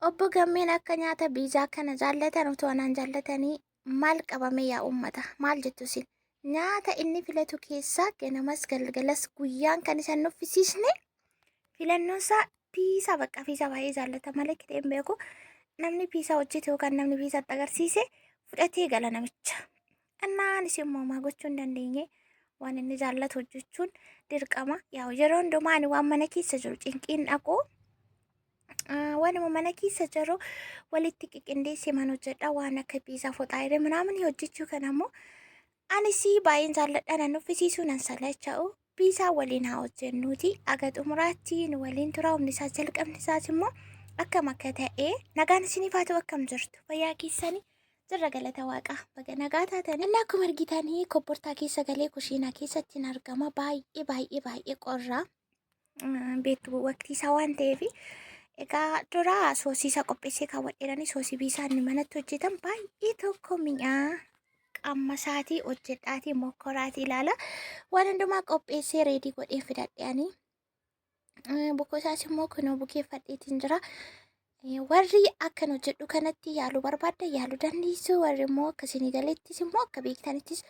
Obbo Gammeen akka nyaata biizaa kana jaallatan utuu anaan jaallatanii maal qabame yaa uummata maal jettu isin? Nyaata inni filatu keessaa ganamas galgalas guyyaan kan isa hin nuffisiisne filannoon isaa piisaa bakka piisaa baay'ee jaallata malee kitee hin beeku. Namni piisaa hojjete yookaan namni piisaatti agarsiise fudhatee gala namicha. Innaan isin immoo gochuu hin dandeenye waan inni jaallatu hojjechuun dirqama. Yaa yeroo hundumaa ani waan mana keessa jiru cinqiin dhaqu. Waanuma mana keessa jiru walitti qiqindeessee man hojjedha waan akka piizaa foxaayiree ምናምን hojjechuu kana immoo anis baay'een jaalladha nan nuffisiisuu nan salacha'u piizaa waliin haa hojjennuuti aga xumuraatti nu waliin tura humni isaa jalqabni isaas immoo akkam akka ta'e nagaan isiniif haa ta'u akkam jirtu fayyaa keessanii jirra galata waaqaa baga nagaa taatan inni akkuma argitanii kobbortaa keessa galee kushiinaa keessatti hin argama baay'ee baay'ee baay'ee qorraa. Beektu waqtii isaa waan ta'eef egaa dura soosii isaa qopheessee kaawwadheerani soosii biisaa inni manatti hojjetan baay'ee tokko mi'aa qammasaatii hojjedhaatii mokkoraatii ilaala waan hundumaa qopheessee ready godhee fidadhe ani bukoo isaas immoo kunoo bukeeffadheetiin jira. Warri akkan hojjedhu kanatti yaaluu barbaadda yaaluu dandeessu warri immoo akka isinii galettis immoo akka beektanittis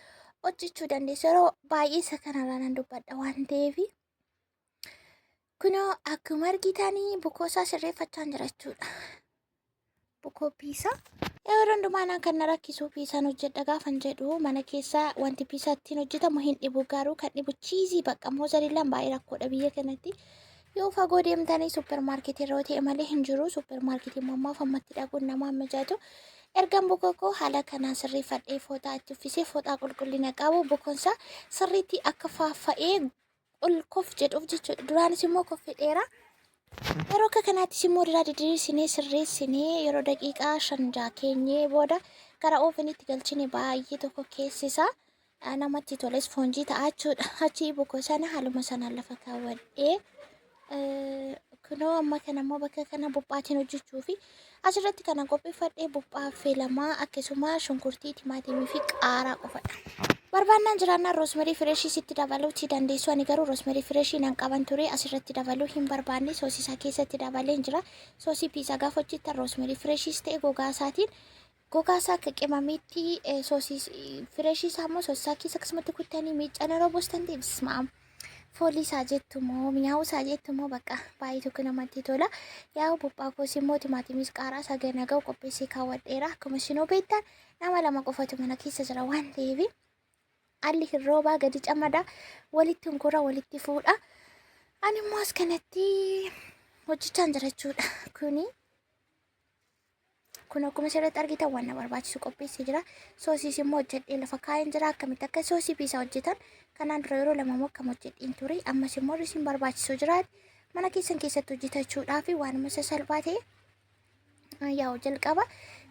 hojjechuu dandeessu yeroo baay'ee isa kanarraa nan dubbadha waan ta'eef. Kunoo akkuma argitanii bukoo isaa sirreeffachaa jira jechuudha. Bukoo piisaa. Yeroo hundumaa naan kan na rakkisu piisaan hojjedha gaafan jedhu mana keessa wanti piisaa ittiin hojjetamu hin dhibu garuu kan dhibu cheese bakka moozareellaan baay'ee rakkoodha biyya kanatti. Yoo fagoo deemtanii suppermaarkeetii irra ta'e malee hin jiru. Suppermaarkeetii immoo ammaaf ammatti dhaquun nama mijatu. Ergan bukoo koo haala kanaan sirreeffadhee fooxaa itti uffisee fooxaa qulqullina qabu bukoonsaa sirriitti akka faaffa'ee ol kof jedhuuf jechuudha. Duraanis immoo koffee dheeraa. Yeroo akka kanaattis immoo duraa didiriirsinee sirreessinee yeroo daqiiqaa 5-6 keenyee booda gara ooveniitti galchine baay'ee tokko keessisaa namatti toles foonjii ta'a jechuudha. Achii bukoo sana haaluma sanaan lafa kaawwadhee kunoo amma kana immoo bakka kana buphaatiin hojjechuu fi asirratti kana qopheeffadhee buphaa affeelamaa akkasuma shunkurtii, timaatimii fi qaaraa qofadha. Barbaannaan jiraannaan rosemary fresh sitti dabaluuti dandeessu. Ani garuu rosemary fresh nan qaban ture asirratti dabaluu hin barbaanne soosii isaa keessatti dabaleen jira. Soosii piizaa gaafa hojjettan rosemary freshis ta'e gogaa isaatiin gogaa isaa akka qimamiitti soosii fresh isaa immoo soosii isaa keessa akkasumatti kuttanii miiccan yeroo buustan ta'e bismaam. Foolii isaa jettu moo mi'aawuu isaa jettu moo bakka baay'ee tokko namatti tola. Yaa'u buphaa koos immoo timaatimis qaaraa isaa gana ga'u qopheessee kaawwadheera. Akkuma isinuu beektan nama lama qofatu mana keessa jira waan ta'eef alli hin roobaa gadi camadaa walitti hunkura walitti fuudha. Ani immoo as kanatti hojjechaan jira jechuudha. Kuni kun akkuma asirratti argitan waan na barbaachisu qopheessee jira. Soosiis immoo hojjedhee lafa kaa'een jira. Akkamitti akka soosii piisaa hojjetan kanaan dura yeroo lama immoo akkam hojjedheen ture. Ammas immoo isin barbaachisu jiraate mana keessan keessatti hojjetachuudhaaf waanuma sasalphaa ta'e yaa'u jalqaba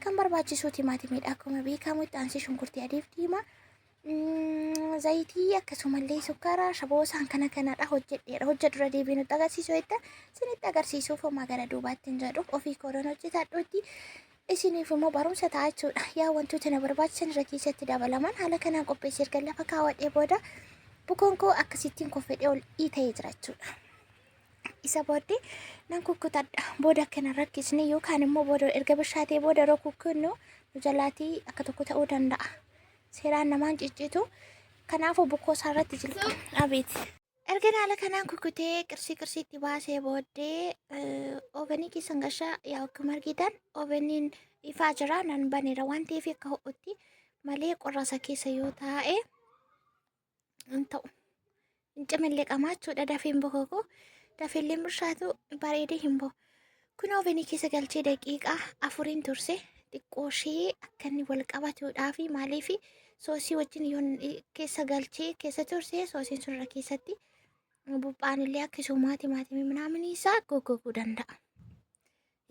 kan barbaachisu timaatimiidha. Akkuma beekamu itti aansee shunkurtii adiif diimaa zayitii akkasumallee sukkaara shaboo isaan kana kanadha hojjedheera. Hojjedhura deebii nutti agarsiisu jetta isinitti agarsiisuuf homaa gara duubaatti hin jedhu ofii kooroon hojjetadhuutti isiniif immoo barumsa ta'a jechuudha. Yaa wantoota na barbaachisan irra keessatti dabalaman haala kanaan qopheessee erga lafa kaawwadhee booda bukoon koo akkasittiin koffedhee ol dhiita'ee jira jechuudha. Isa booddee nan kukkutadha. Booda akkana rakkisne yookaan immoo booda erga bishaatee booda yeroo kukkunnu nu jalaatii akka tokko ta'uu danda'a. Seeraan namaan ciccitu. Kanaafuu bukoo isaa irratti jilqa. Abeet. Erga haala kanaan kukkutee qirsii qirsiitti baasee booddee ovenii keessan gashaa yaa akkuma argitan oveniin ifaa jira nan baneera waan ta'eef akka ho'utti malee qorrasa keessa yoo taa'e hin ta'u. Hin cimillee qamaachuudha dafeen bokokoo dafeellee bishaatu bareedee hin bahu. Kun ovenii keessa galchee daqiiqaa 4n turse xiqqoo ishee akka inni wal qabatuudhaa fi maaliif soosii wajjin yoo keessa galchee keessa turse soosiin sun irra keessatti buphaan illee akkasuma timaatimii minaaminii isaa goggoguu danda'a.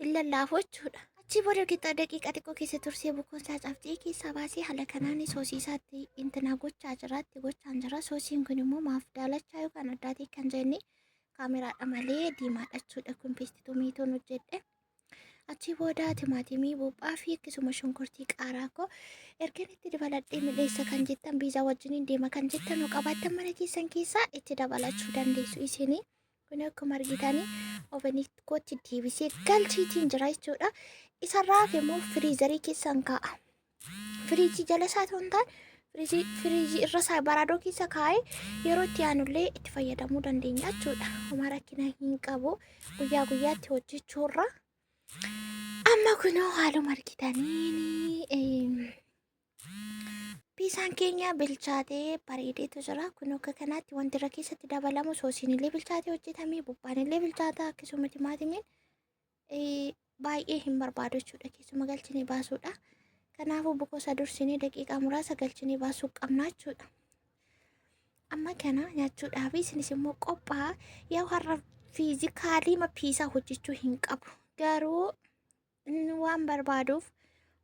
Hin lallaafu jechuudha. Achii booda erga daqiiqaa xiqqoo keessa tursee bukoon isaa cabsee keessaa baasee haala kanaan soosii isaatti intinaa gochaa jira itti gochaan jira. Soosiin kun immoo maaf daalachaa yookaan addaatee kan jenne kaameraadha malee diimaadha jechuudha. Kun paste tomatoon hojjedhe. Achii booda timaatimii buphaa fi akkasuma shunkurtii qaaraa koo ergan itti dabaladhee midheessa kan jettan biizaa wajjiniin deema kan jettan yoo qabaattan mana keessan keessaa itti dabalachuu dandeessu isinii. Kun akkuma argitanii ovenii kootti deebisee galchiitiin jira jechuudha. Isarraa hafe immoo firiizarii keessan kaa'a. Firiijii jala isaa otoo hin taane firiijii irra isaa baraadoo keessa kaa'ee yeroo itti aanullee itti fayyadamuu dandeenya jechuudha. Homaa rakkina hin qabu guyyaa guyyaatti hojjechuurra. Amma kunoo haaluma argitaniin piisaan keenya bilchaatee bareedeetu jira. Kun akka kanaatti wanti irra keessatti dabalamu soosiin illee bilchaatee hojjetamee bubbaan illee bilchaata akkasuma timaatimiin baay'ee hin barbaadu jechuudha. Keessuma galchinee baasuudha. Kanaafuu bukoo dursinee daqiiqaa muraasa galchinee baasuu qabna jechuudha. Amma kana nyaachuudhaaf isinis immoo qophaa'a. Yaa har'a physically piisaa hojjechuu hin qabu. Garuu waan barbaaduuf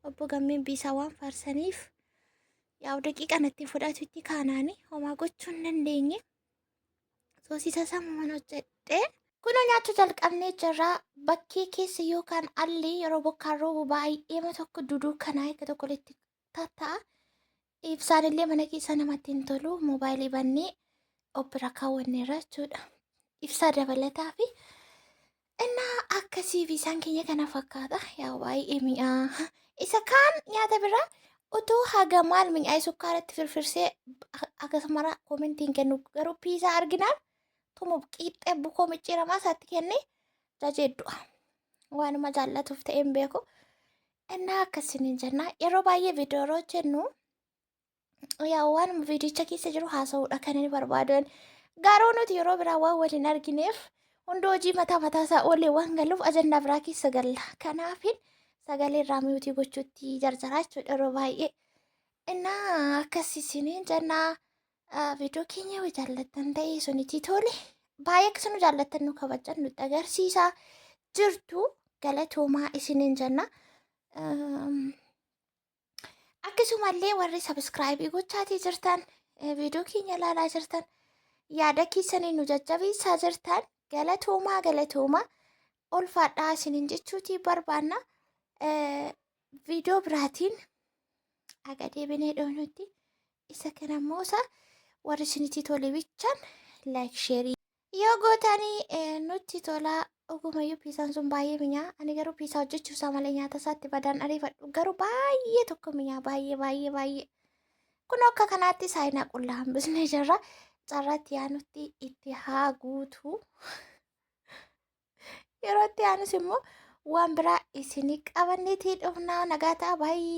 obbo Gammeen piisaa waan faarsaniif yaa'u daqiiqa natti fudhatutti kaanaani homaa gochuu hin dandeenye. Soosisa samumaan hojjedhe. Kunoo nyaachuu jalqabnee jirra. Bakkee keessa yookaan alli yeroo bokkaan roobu baay'eema tokko duduu kanaa akka tokko walitti tatta'a. Ibsaan illee mana keessa namatti hin tolu. Moobaayilii bannee of bira kaawwanneerra jechuudha. Ibsaa dabalataa fi innaa akkasii piisaan keenya kana fakkaata. Yaa baay'ee mi'aa. Isa kaan nyaata biraa utuu haga maal mi'aayee sukkaaratti firfirsee akkasumara commentiin kennu garuu piisaa arginaan tumu qiixxee bukoo micciiramaa isaatti kennee jajeeddu'a. Waanuma jaallatuuf ta'e hin beeku. Innaa akkasiin jenna. Yeroo baay'ee viidiyoo yeroo hojjennu yaa waanuma viidiyicha keessa jiru haasa'uudha kan inni barbaadan. Garuu nuti yeroo biraa waan waliin argineef hundi hojii mataa mataa isaa oolee waan galuuf ajandaa biraa keessa galla. Kanaafin sagalee irraa mute gochuutti jarjaraa jechuudha yeroo baay'ee. Innaa akkasisiniin jennaa viidiyoo keenya yoo jaallattan ta'e sunitti tole. Baay'ee akkasuma jaallattan nu kabajan nutti agarsiisaa jirtu galatoomaa isiniin jenna. Akkasumallee warri subscribe gochaatii jirtan viidiyoo keenya ilaalaa jirtan yaada keessanii nu jajjabeessaa jirtan galatoomaa galatoomaa ulfaadhaa isiniin jechuutii barbaanna. Viidiyoo biraatiin aga deebinee dhoonutti isa kana immoo isa warri isinitti tole bichaan like share yoo gootanii nutti tolaa. Dhugumayyuu piisaan sun baay'ee mi'aa. Ani garuu piisaa hojjechuu isaa malee nyaata isaatti badaan ariifadhu. Garuu baay'ee tokko mi'aa baay'ee baay'ee baay'ee. Kun akka kanaatti saayinaa qullaa hambisnee jirra. Carraatti aanutti itti haa guutu. Yeroo itti aanus immoo waan biraa isinii qabanneetii dhufnaa nagaa ta'a baay'ee.